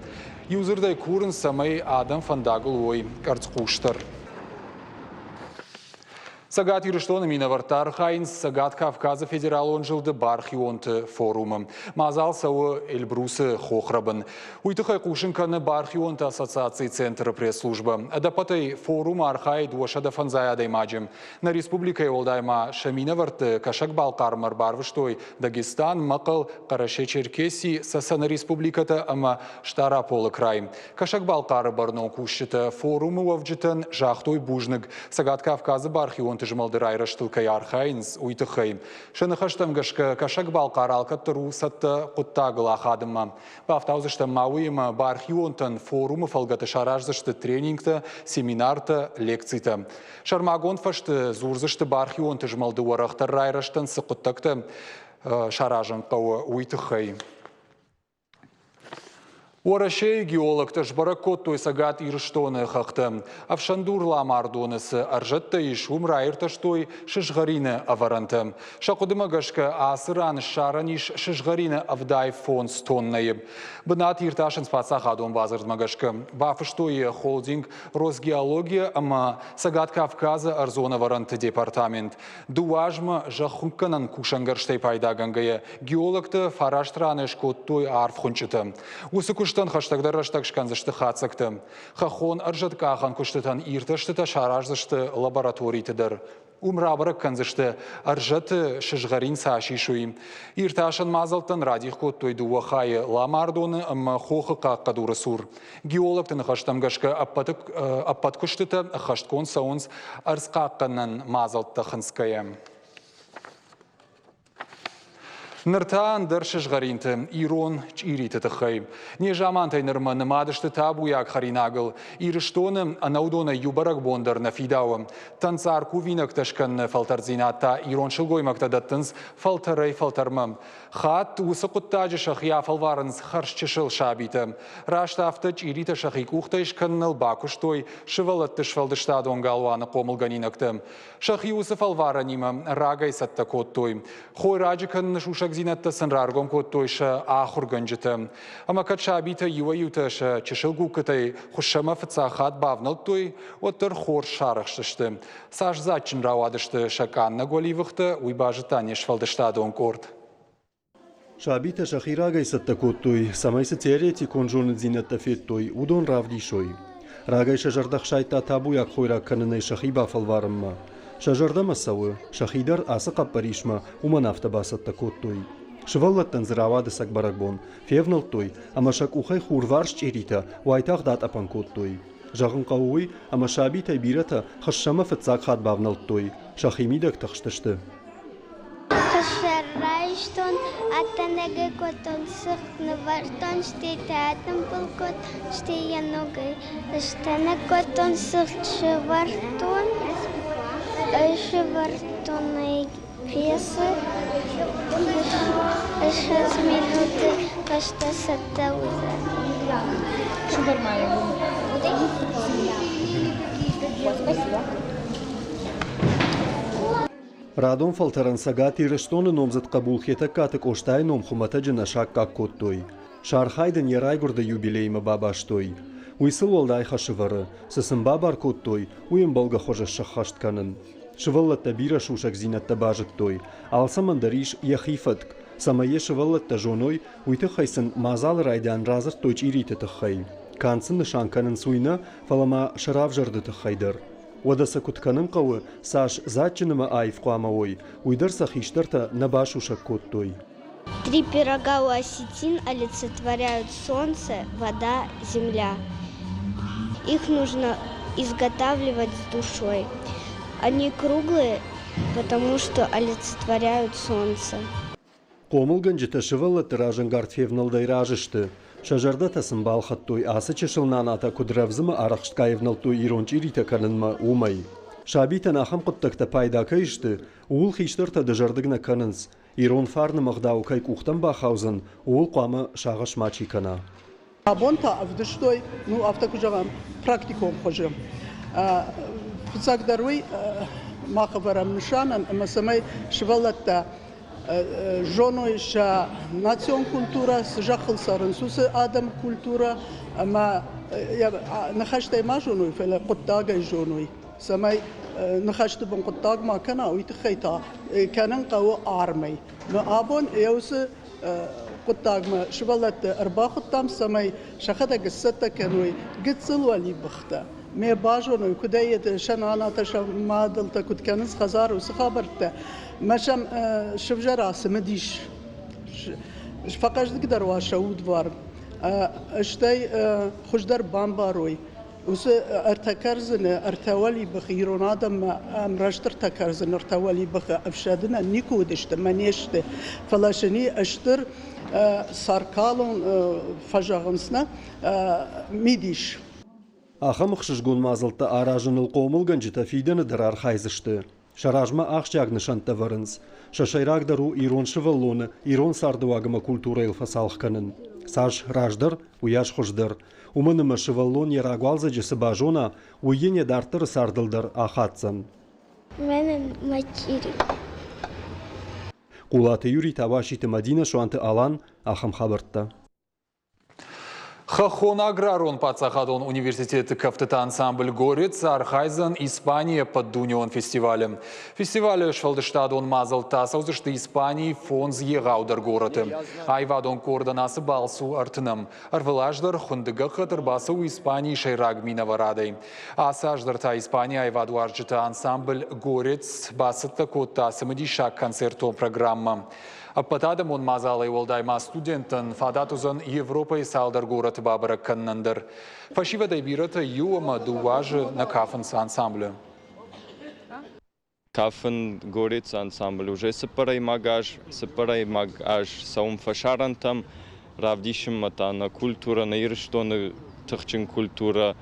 Иу дзырдӕй курынц, цӕмӕй адӕм фӕндагыл уой къӕрцхъусдӕр. Цӕгат Ирыстоны минӕвӕрттӕ архайынц Цӕгат Кавказы федералон зылды бархионты форумы. Мадзал цӕуы Эльбрусы хохрӕбын. Уый тыххӕй хъусын кӕны бархионты ассоциацийы центры пресс-службӕ. Ӕдӕппӕтӕй форумы архайд 150 адӕймаджы. Нӕ республикӕйы уӕлдай ма сӕ минӕвӕртты Кӕсӕг-Балхъармӕ ӕрбарвыстой Дагестан, Мӕхъхъӕл, Хъӕрӕсе-Черкеси, Цӕцӕны республикӕтӕ ӕмӕ Стъараполы край. Кӕсӕг-Балхъары бӕрнон кусджытӕ форумы уӕвджытӕн загътой бузныг, Цӕгат Кавказы бархионты змӕлды райрӕзтыл кӕй архайынц, уый тыххӕй. Сӕ ныхӕстӕм гӕсгӕ Кӕсӕг-Балхъар алкӕддӕр у цӕттӕ хъуыддагыл ахадынмӕ. Бафтаудзыстӕм ма уыимӕ бархионтӕн форумы фӕлгӕты сараздзысты тренингтӕ, семинартӕ, лекцитӕ. Сӕрмагонд фӕзты дзурдзысты бархионты змӕлды уӕрӕхдӕр райрӕзтӕн цы хъуыддӕгтӕ саразын хъӕуы, уый тыххӕй. Уӕрӕсейы геологтӕ сбӕрӕг кодтой Цӕгат Ирыстоны хӕхтӕ. Ӕфсӕндур Ламардоны цы ӕрзӕттӕ ис, уым раиртӕстой сызгъӕрины ӕвӕрӕнтӕ. Сӕ хъуыдымӕ гӕсгӕ ацы ран ссарӕн ис сызгъӕрины 75 тоннӕйы. Бынат иртасынц паддзахадон бадзырдмӕ гӕсгӕ. Бафыстой йӕ холдинг Росгеология ӕмӕ Цӕгат Кавказы ӕрдзон ӕвӕрӕнты департамент. Дыууӕ азмӕ зӕххуынкъгӕнӕн кусӕнгӕрзтӕй пайдагӕнгӕйӕ геологтӕ фараст раны скодтой арф хуынчъытӕ. Уыцы куыстӕн хӕстӕгдӕр рӕстӕг скӕндзысты хатдзӕгтӕ. Хӕххон ӕрзӕткъахӕн куыстытӕн иртӕстытӕ сараздзысты лабораториты дӕр. Уым рабӕрӕг кӕндзысты, ӕрзӕты сызгъӕрин цас ис, уый. Иртасӕн мадзӕлттӕн радих кодтой дыууӕ хайы Ламардоны ӕмӕ Хохы хъахъхъӕдуры цур. Геологты ныхӕстӕм гӕсгӕ ӕппӕт куыстытӕ ӕххӕстгонд цӕуынц ӕрдзхъахъхъӕнӕн мадзӕлттӕ хынцгӕйӕ. Ныр та ӕндӕр сызгъӕринты ирон чъириты тыххӕй. Незамантӕй нырмӕ нымад сты табуйаг хӕринагыл. Ирыстоны ӕнӕуыдонӕй иу бӕрӕгбон дӕр нӕ фидауы. Тӕнцъар кувинӕгтӕ скӕныны фӕлтӕрддзинад та ирон сылгоймӕгтӕ дӕттынц фӕлтӕрӕй-фӕлтӕрмӕ. Хатт уыцы хъуыддаджы сӕхи афӕлварынц хӕрзчысыл сабитӕ. Раст афтӕ чъиритӕ сӕхи къухтӕй скӕныныл бакуыстой сывӕллӕтты сфӕлдыстадон галуаны хъомылгӕнинӕгтӕ. Сӕхи уыцы фӕлварӕнимӕ рагӕй цӕттӕ кодтой. Хойраджы кӕныны сусӕгдзинӕдтӕ сын раргом кодтой сӕ ахуыргӕнджытӕ. Ӕмӕ кӕд сабитӕ иуӕй-иутӕ сӕ чысыл гуккытӕй хуыссӕмӕ фыццаг хатт бавнӕлдтой, уӕддӕр хорз сарӕхстысты. Цас дзаджджын рауадысты сӕ къаннӕг уӕливыхтӕ, уый базыдта не сфӕлдыстадон къорд. Сабитӕ сӕхи рагӕй цӕттӕ кодтой, цӕмӕй цы теоретикон зонындзинӕдтӕ федтой, уыдон равдисой. Рагӕй сӕ зӕрдӕ хсайдта табуйаг хойраг кӕнынӕй сӕхи бафӕлварынмӕ. Сӕ зӕрдӕмӕ цӕуы, сӕхи дӕр ацы хъӕппӕрисмӕ уымӕн афтӕ бацӕттӕ кодтой. Сывӕллӕттӕн дзы рауад ӕцӕг бӕрӕгбон, февнӕлдтой ӕмӕ сӕ къухӕй хурварс чъиритӕ уайтагъд атъӕпӕн кодтой. Зӕгъын хъӕуы уый, ӕмӕ сабитӕй бирӕтӕ хыссӕмӕ фыццаг хатт бавнӕлдтой, сӕхимидӕг тыхстысты. Хыссӕ райстон, ӕддӕнӕгӕй кодтон цыхт, нывӕрдтон, стӕй та атымбыл кодтон, стӕй йӕ ногӕй стӕнӕг кодтон, цыхт сӕвӕрдтон, сӕвӕрдтон ӕй пецы, 20 минуты фӕстӕ цӕттӕ уыдзӕн. Радон фӕлтӕрӕн Цӕгат Ирыстоны номдзыд хъӕбул Хетӕгкаты Къостайы ном хуымӕтӕджы нӕ саккаг кодтой. Сӕ архайд ын йӕ райгуырды юбилеймӕ бабастой. Уый сыл уӕлдай хӕс ӕвӕры, цы сын бабар кодтой, уый ӕмбӕлгӕ хуызы сӕххӕст кӕнын. Сывӕллӕттӕ бирӕ сусӕгдзинӕдтӕ базыдтой. Алцӕмӕн дӕр ис йӕхи фӕтк. Цӕмӕй йӕ сывӕллӕттӕ зоной, уый тыххӕй сын мадзалы райдиан радзырдтой чъириты тыххӕй. Канд сын нысан кӕнынц уый нӕ, фӕлӕ ма сӕ равзӕрды тыххӕй дӕр. Уӕдӕ сӕ куыд кӕнын хъӕуы, цас дзаджджын ӕмӕ аив хъуамӕ уой, уый дӕр сӕ хистӕртӕ нӕ басусӕг кодтой. Три пирога у осетин олицетворяют солнце, вода, земля. Их нужно изготавливать с душой. Они круглые, потому что олицетворяют солнце. Хъомылгӕнджытӕ сывӕллӕтты разӕнгард февнӕлдӕй разы сты. Сӕ зӕрдӕтӕ сын балхӕдтой, ацы чысыл нанатӕ куыд рӕвдз ӕмӕ арӕхстгай ӕвнӕлдтой ирон чъиритӕ кӕнынмӕ, уымӕй. Сабитӕн ахӕм хъуыддӕгтӕ пайда кӕй сты, ууыл хистӕртӕ дызӕрдыг нӕ кӕнынц. Ирон фарны ӕгъдау кӕй къухтӕм бахаудзӕн, ууыл хъуамӕ сагъӕс мачи кӕна. Абон та ӕвдыстой, ну афтӕ куы зӕгъӕм, практикон хуызы. Фыццагдӕр уый мах ӕвӕрӕм нысанӕн ӕмӕ цӕмӕй сывӕллӕттӕ зоной сӕ национ культурӕ, цы зӕххыл цӕрынц, уыцы адӕмы культурӕ ӕмӕ ныхӕстӕй ма зоной, фӕлӕ хъуыддагӕй зоной, цӕмӕй. ныхӕсты бын хъуыддаг ма кӕна, уый тыххӕй та кӕнын хъӕуы армӕй. Абон йӕ уыцы хъуыддагмӕ сывӕллӕтты ӕрбахуыдтам, цӕмӕй сӕхӕдӕг сцӕттӕ кӕной гыццыл уӕлибыхтӕ. Ме базоной, куыдӕй сӕ нанатӕ, сӕ мадӕлтӕ куыд кӕнынц хӕдзары уыцы хабӕрттӕ. Мӕ сӕм сывзӕра цымыдис, фӕхъӕздыгдӕр уа сӕ удварн, стӕй хуыздӕр бамбарой, Уыцы ӕртӕ кӕрдзыны, ӕртӕ уӕлибыхы ирон адӕммӕ ӕмраст ӕртӕ кӕрдзыны, ӕртӕ уӕлибыхы ӕфсадынӕн никуы уыдысты мӕ не сты. Фӕлӕ сын и стыр саркалон фӕзӕгъынц нӕ мидис. Ахӕм ӕхсызгон мадзӕлттӕ аразыныл хъомылгӕнджытӕ фидӕны дӕр архайдзысты. Сӕ размӕ ахсджиаг нысӕнттӕ вӕрынц. Сӕ сӕйрагдӕр у ирон сывӕллоны ирон цардыуаг ӕмӕ культурӕйыл фӕцалх кӕнын. Цас раздӕр, уыйас хуыздӕр. Уымӕн ӕмӕ сывӕллон йӕ рагуалдзӕджы цы базона, уый йын йӕ дарддӕры цардыл дӕр ахаддзӕн. Мӕнӕн мӕ чъири. Хъулаты Юрий, Табаситы Мӕдинӕ, Суанты Алан, ахӕм хабӕрттӕ. Хӕххон аграрон паддзахадон университеты кӕфтыты ансамбль «Горец» архайдзӕн Испанийы ӕппӕтдунеон фестивалы. Фестивалы сфӕлдыстадон мадзӕлттӕ ацӕудзысты Испанийы фондз егъаудӕр горӕты. Аивадон къордӕн ацы балц у ӕртынӕм. Ӕрвылаз дӕр хуынды гӕххӕтт ӕрбацӕуы Испанийы сӕйраг минӕварадӕй. Ацы аз дӕр та Испанийы аивадуарзджыты ансамбль «Горец» бацӕттӕ кодта цымыдисаг концертон программӕ. Ӕппӕтадӕмон мадзалӕй уӕлдай ма студенттӕн фадат уыдзӕн Европӕйы цалдӕр горӕты бабӕрӕг кӕнынӕн дӕр. Фӕсивӕдӕй бирӕтӕ иу ӕмӕ дыууӕ азы нӕ кафынц ансамблы. Кафын горец ансамбль уже цыппӕрӕймаг аз, цыппӕрӕймаг аз цӕуын фӕсарӕнтӕм, равдисынмӕ та нӕ культурӕ, нӕ Ирыстоны тыхджын культурӕ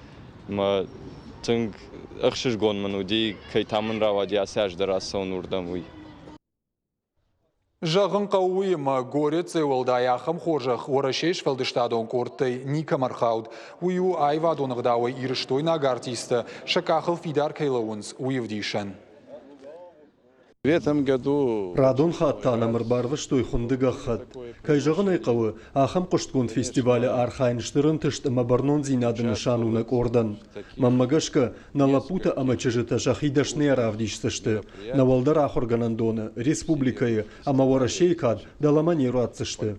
мӕ тынг ӕхсызгон мын уыди, кӕй та мын рауади ацы аз дӕр ацӕуын уырдӕм, уый. Зӕгъын хъӕуы уый, ӕмӕ горӕтӕй уӕлдай ахӕм хорзӕх Уӕрӕсейы сфӕлдыстадон къордтӕй никӕмӕ ӕрхауд. Уый у аивадон ӕгъдауӕй ирыстойнаг артисттӕ сӕ къахыл фидар кӕй лӕууынц, уый ӕвдисӕн. Радон хатт та нӕм ӕрбарвыстой хуынды гӕххӕтт. Кӕй зӕгъын ӕй хъӕуы, ахӕм хъуыстгонд фестивалы архайын стыр ӕнтыст ӕмӕ бӕрнондзинады нысан у нӕ къордӕн. Мӕнмӕ гӕсгӕ, нӕ лӕппутӕ ӕмӕ чызджытӕ сӕхи дӕсныйӕ равдисдзысты, нӕ уӕлдӕр ахуыргӕнӕндоны, республикӕйы ӕмӕ Уӕрӕсейы кад дӕлӕмӕ не руадздзысты.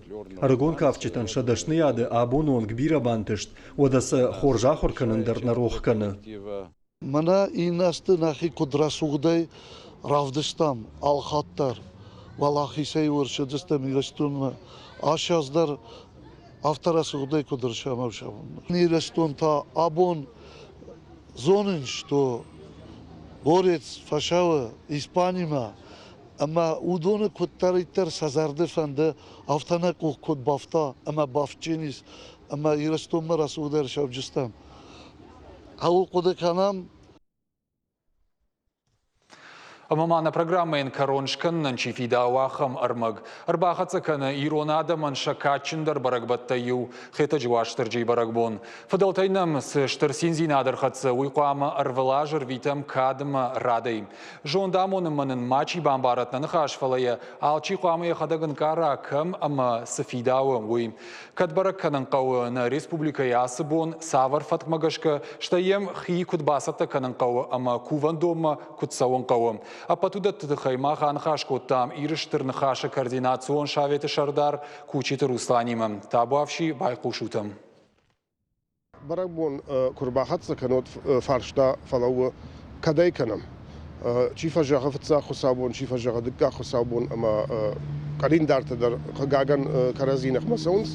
Ӕрыгон кафджытӕн сӕ дӕсныйады абоны онг бирӕ бантыст, уӕдӕ сӕ хорз ахуыр кӕнын дӕр нӕ рох кӕны. Мӕнӕ иннӕ азты нӕхи куыд рӕсугъдӕй равдыстам алхатт дӕр, уӕлахизӕй ӕрцыдыстӕм Ирыстонмӕ. Ацы аз дӕр афтӕ рӕсугъдӕй куыд ӕрсӕмӕвсӕм. Ирыстон та абон зонын, что горец фӕсӕуы Испанимӕ ӕмӕ уыдоны куыддӕриддӕр сӕ зӕрды фӕнды, афтӕ нӕ къух куыд бафта ӕмӕ бафтджын ис ӕмӕ Ирыстонмӕ рӕсугъдӕй ӕрсӕвджыстӕм. Хъӕуы хъуыды кӕнӕм, Ӕмӕ ма нӕ программӕйӕн кӕрон скӕнынӕн чи фидауы, ахӕм ӕрмӕг ӕрбахӕццӕ кӕны ирон адӕмӕн сӕ кадджындӕр бӕрӕгбӕттӕй иу Хетӕджы Уастырджийы бӕрӕгбон. Фыдӕлтӕй нӕм цы стыр циндзинад ӕрхӕццӕ, уый хъуамӕ ӕрвылаз ӕрвитӕм кад ӕмӕ радӕй. Зонд амонынмӕ нын мачи бамбарӕт нӕ ныхас, фӕлӕ йӕ алчи хъуамӕ йӕхӕдӕг ӕнкъара, кӕм ӕмӕ цы фидауы, уый. Кӕд бӕрӕг кӕнын хъӕуы нӕ республикӕйы ацы бон, цавӕр фӕткмӕ гӕсгӕ, стӕй йӕм хи куыд бацӕттӕ кӕнын хъӕуы ӕмӕ кувӕндонмӕ куыд цӕуын хъӕуы. Ӕппӕт уыдӕтты тыххӕй мах аныхас кодтам Иры Стыр Ныхасы координацион советы сӕрдар Кучиты Русланимӕ. Табуафси, байхъусут ӕм. Бӕрӕгбон куы рбахӕццӕ кӕнот, фарста фӕлӕууы, кӕдӕй кӕнӕм? Чи фӕзӕгъы фыццаг хуыцаубон, чи фӕзӕгъы дыккаг хуыцаубон ӕмӕ къӕлиндартӕ дӕр, хъыгагӕн, кӕрӕдзи ныхмӕ цӕуынц.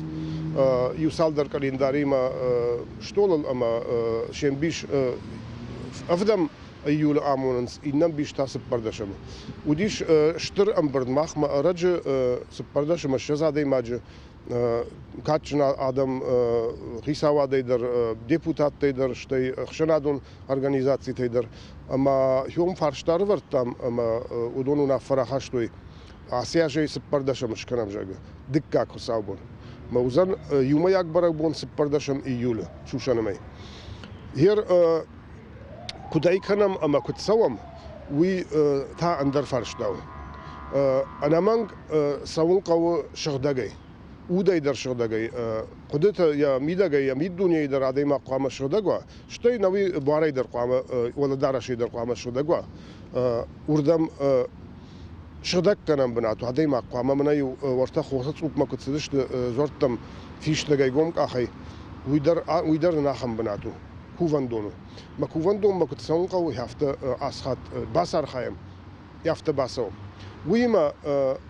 Иу цалдӕр къӕлиндаримӕ стъолыл ӕмӕ се мбис ӕвдӕм июлы амонынц, иннӕ ӕмбис та цыппӕрдӕсӕмы. Уыдис стыр ӕмбырд махмӕ ӕрӕджы 14 ӕмӕ 20 адӕймаджы кадджын адӕм хицауадӕй дӕр, депутаттӕй дӕр, стӕй ӕхсӕнадон организацитӕй дӕр. Ӕмӕ хион фарста ӕрывӕрдтам ӕмӕ уыдон уынаффӕ рахастой ацы азӕй цыппӕрдӕсӕм скӕнӕм, зӕгъгӕ, дыккаг хуыцаубон. Мӕ уыдзӕн иумӕйаг бӕрӕгбон цыппӕрдӕсӕм июлы сусӕны мӕй. Гъер куыд ӕй кӕнӕм ӕмӕ куыд цӕуӕм, уый та ӕндӕр фарста у. Ӕнӕмӕнг цӕуын хъӕуы сыгъдӕгӕй. Удӕй дӕр сыгъдӕгӕй, хъуыдытӕ йӕ мидӕгӕй, йӕ миддунейы дӕр адӕймаг хъуамӕ сыгъдӕг уа, стӕй нӕуи буарӕй дӕр хъуамӕ, уӕлӕдарӕсӕй дӕр хъуамӕ сыгъдӕг уа. Уырдӕм сыгъдӕггӕнӕн бынат у, адӕймаг хъуамӕ мӕнӕ-иу уӕртӕ хохы цъупмӕ куыд цыдысты дзуӕрттӕм фистӕгӕй гомкъахӕй, уый дӕр, уый дӕр нын ахӕм бынат у, кувӕндон у. Мӕ кувӕндонмӕ куыд цӕуын хъӕуы, афтӕ ацы хатт бацархайӕм, афтӕ бацӕуӕм. Уыимӕ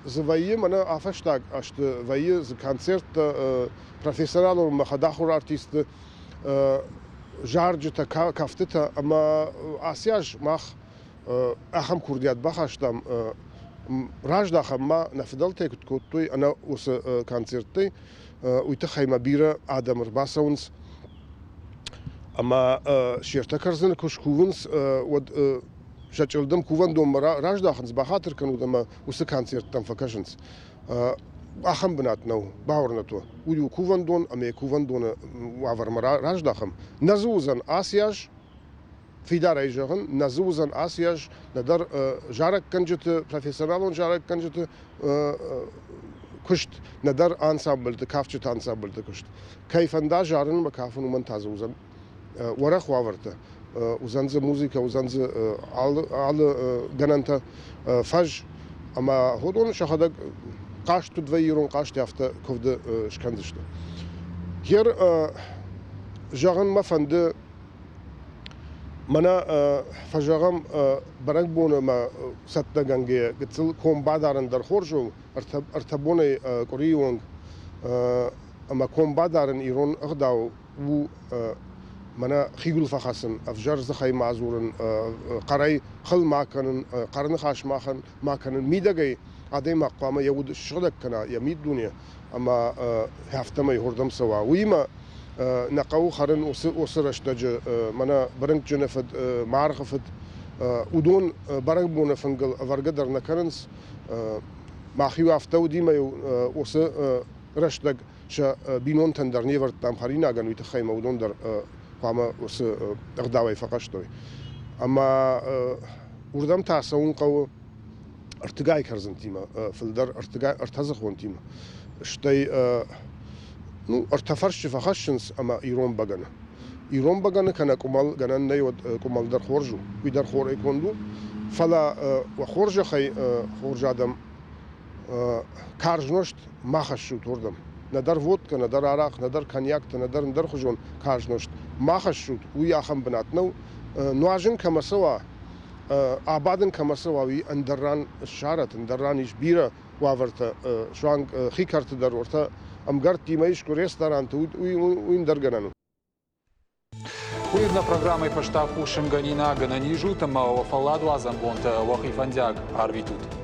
дзы вӕййы, мӕнӕ афӕстаг азты вӕййы дзы концерттӕ, профессионалон ӕмӕ хӕдахуыр артистты зарджытӕ, кӕфтытӕ ӕмӕ ацы аз мах ахӕм курдиат бахастам, раздахӕм ма нӕ фыдӕлтӕй куыд кодтой ӕнӕ уыцы концерттӕй, уый тыххӕй ма бирӕ адӕм ӕрбацӕуынц ӕмӕ се ртӕ кӕрдзыны куы скувынц, уӕд сӕ чъылдым кувӕндонмӕ раздахынц, бахатыр кӕнут ӕмӕ уыцы концерттӕм фӕкӕсынц. Ахӕм бынат нӕу, бауырнӕт уӕ. Уый у кувӕндон ӕмӕ йӕ кувӕндоны уавӕрмӕ раздахӕм. Нӕ дзы уыдзӕн ацы аз, фидарӕй зӕгъын, нӕ дзы уыдзӕн ацы аз нӕдӕр зарӕггӕнджыты, профессионалон зарӕггӕнджыты куыст, нӕдӕр ансамбльты, кафджыты ансамбльты куыст. Кӕй фӕнда зарынмӕ кафын, уымӕн та дзы уыдзӕн уӕрӕх уавӕртӕ. Уыдзӕн дзы музыкӕ, уыдзӕн дзы алы, алы гӕнӕнтӕ, фӕз ӕмӕ уыдон сӕхӕдӕг хъазт куыд вӕййы ирон хъазт, афтӕ куывды скӕндзысты. Гер зӕгъын мӕ фӕнды, мӕнӕ фӕзӕгъӕм бӕрӕгбоны мӕ цӕттӕгӕнгӕйӕ гыццыл ком бадарын дӕр хорз у, ӕртӕ бонӕй къуырийы онг ӕмӕ ком бадарын ирон ӕгъдау у мӕнӕ хиуыл фӕхӕцын, ӕвзӕр дзыхӕй ма дзурын, хъӕрӕй хыл ма кӕнын, хъӕрныхас ма кӕнын. Мидӕгӕй адӕймаг хъуамӕ йӕ уд ссыгъдӕг кӕна, йӕ миддуне ӕмӕ афтӕмӕй уырдӕм цӕуа. Уыимӕ нӕ хъӕуы хӕрын уыцы рӕстӕджы мӕнӕ бырынкъджыны фыд, маргъы фыд. Уыдон бӕрӕгбоны фынгыл ӕвӕргӕ дӕр нӕ кӕнынц. Мах-иу афтӕ уыди-мӕ-иу уыцы рӕстӕг сӕ бинонтӕн дӕр не вӕрдтам хӕринагӕн, уый тыххӕй ма уыдон дӕр хъуамӕ уыцы ӕгъдауӕй фӕхъӕстой. Ӕмӕ уырдӕм та цӕуын хъӕуы ӕртыгай кӕрдзынтимӕ, фылдӕр ӕртыгай ӕртӕдзыхонтимӕ. Стӕй ну, ӕртӕ фӕрсчы фӕхӕссынц ӕмӕ ирон бӕгӕны. Ирон бӕгӕны кӕнӕ къуымӕл гӕнӕн нӕй, уӕд къуымӕл дӕр хорз у, уый дӕр хорӕй конд у. Фӕлӕ уӕ хорзӕхӕй, хорз адӕм, карз нозт ма хӕссут уырдӕм. Нӕдӕр водкӕ, нӕдӕр арахъ, нӕдӕр коньяктӕ, нӕдӕр ӕндӕрхуызон карз нозт ма хӕссут, уый ахӕм бынат нӕу. Нуазын кӕмӕ цӕуа, абадын кӕмӕ цӕуа, уый ӕндӕр ран ссарат, ӕндӕр ран ис бирӕ уавӕртӕ, суанг хи кӕрты дӕр уӕртӕ ӕмгӕрттимӕ искуы ресторанты, уый ӕндӕр гӕнӕн у. Уый нӕ программӕйы фӕстаг хъусынгӕнинаг ӕнӕниз ут ӕмӕ уӕ фӕлладуадзӕн бонтӕ уӕхи фӕндиаг арвитут.